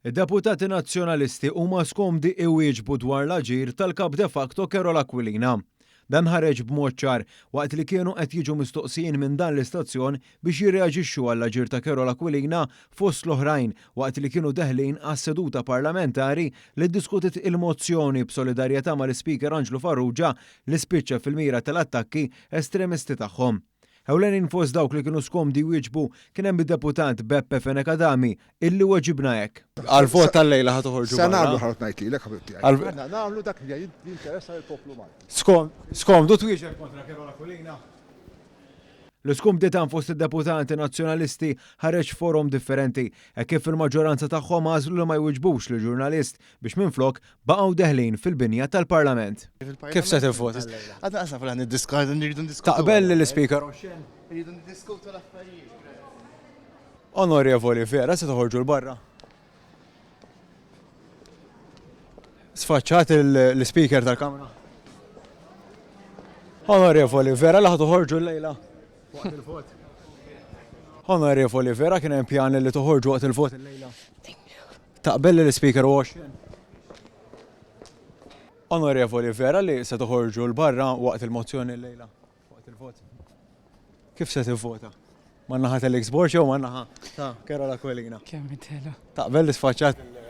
Id-deputati Nazzjonalisti huma skomdi iwieġbu dwar l-aġir tal-Kap de facto Karol Aquilina. Dan ħareġ b'mod ċar waqt li kienu qed jiġu mistoqsijin minn dan l-istazzjon biex jirreaġixxu għall-aġir ta' Karol Aquilina fost l-oħrajn waqt li kienu deħlin għas-seduta parlamentari li ddiskutiet il-mozzjoni b'solidarjetà mal-Ispeaker Anġlu Farrugia li spiċċa fil-mira tal-attakki estremisti tagħhom. Ewlenin fost dawk li kienu skomdi jwieġbu kien hemm id-Deputat Beppe Fenech Adami illi weġibna hekk. Għall-vot tal-lejla ħa toħorġu barra? Se nagħmlu ħa ngħid lilek ħabib tiegħi. Aħna nagħmlu dak li jinteressa lill-poplu Malti. Skomdu twieġeb kontra Karol Aquilina? L-iskumdità fost id-deputati Nazzjonalisti ħareġ f'forom differenti hekk kif il-maġġoranza tagħhom għażlu li ma jwiġbux lill-ġurnalist biex minflok baqgħu deħlin fil-binja tal-Parlament. Kif se tivvota llejla? Għadna qas nafu li nirridu niddiskutu. Taqbel li l-Ispeaker oxxen? Irridu niddiskutu l-affarijiet. Onorevoli, vera se toħorġu 'l barra? Sfaċċat l-Ispeaker tal-Kamra. Onorevoli, vera li ħa toħorġu llejla waqt il-vot? Onorevoli, vera kien hemm pjan li toħorġu waqt il-vot illejla? Taqbel li l-Ispeaker huwa oxxen? Onorevoli, vera li se toħorġu 'l barra waqt il-mozzjoni llejla? Waqt il-vot? Kif se tivvota? Man-naħa ta' Alex Borg jew man-naħa ta' Karol Aquilina? Kemm intela. Taqbel li sfaċċat il-